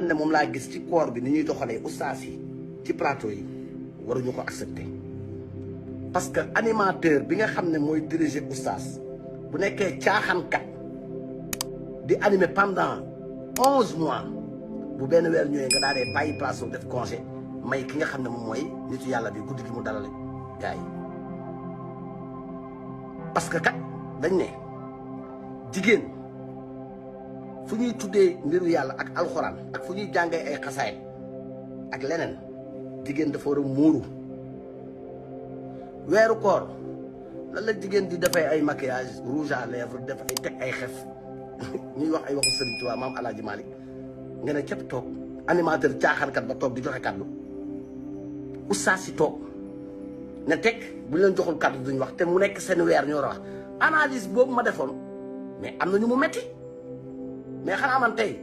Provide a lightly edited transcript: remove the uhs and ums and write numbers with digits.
xam ne moom laa gis ci koor bi ni ñuy doxalee ustaas yi ci plateau yi waruñu ko accepter parce que animateur bi nga xam ne mooy diriger ustaas bu nekkee caaxaankat di animer pendant 11 mois bu benn weer ñëwee nga daal di bàyyi place def congé may ki nga xam ne moom mooy nitu yàlla bi guddi gi mu dalale gars yi parce que kat dañ ne jigéen fu ñuy tuddee mbiru yàlla ak alxuraan ak fu ñuy jàngee ay xasaayit ak leneen jigéen dafa war a muuru weeru koor lan la jigéen di defee ay maquillage rouge à lèvres def ay teg ay xef ñuy wax ay waxu Sëriñ Tuubaa maam Alaaji Malick nga ne képp toog animateur caaxaankat ba toog di joxe kàddu oustaz si toog ne teg bu ñu leen joxul kàddu duñ wax te mu nekk seen weer ñoo war a wax analyse boobu ma defoon mais am na ñu mu metti mais xanaa man tey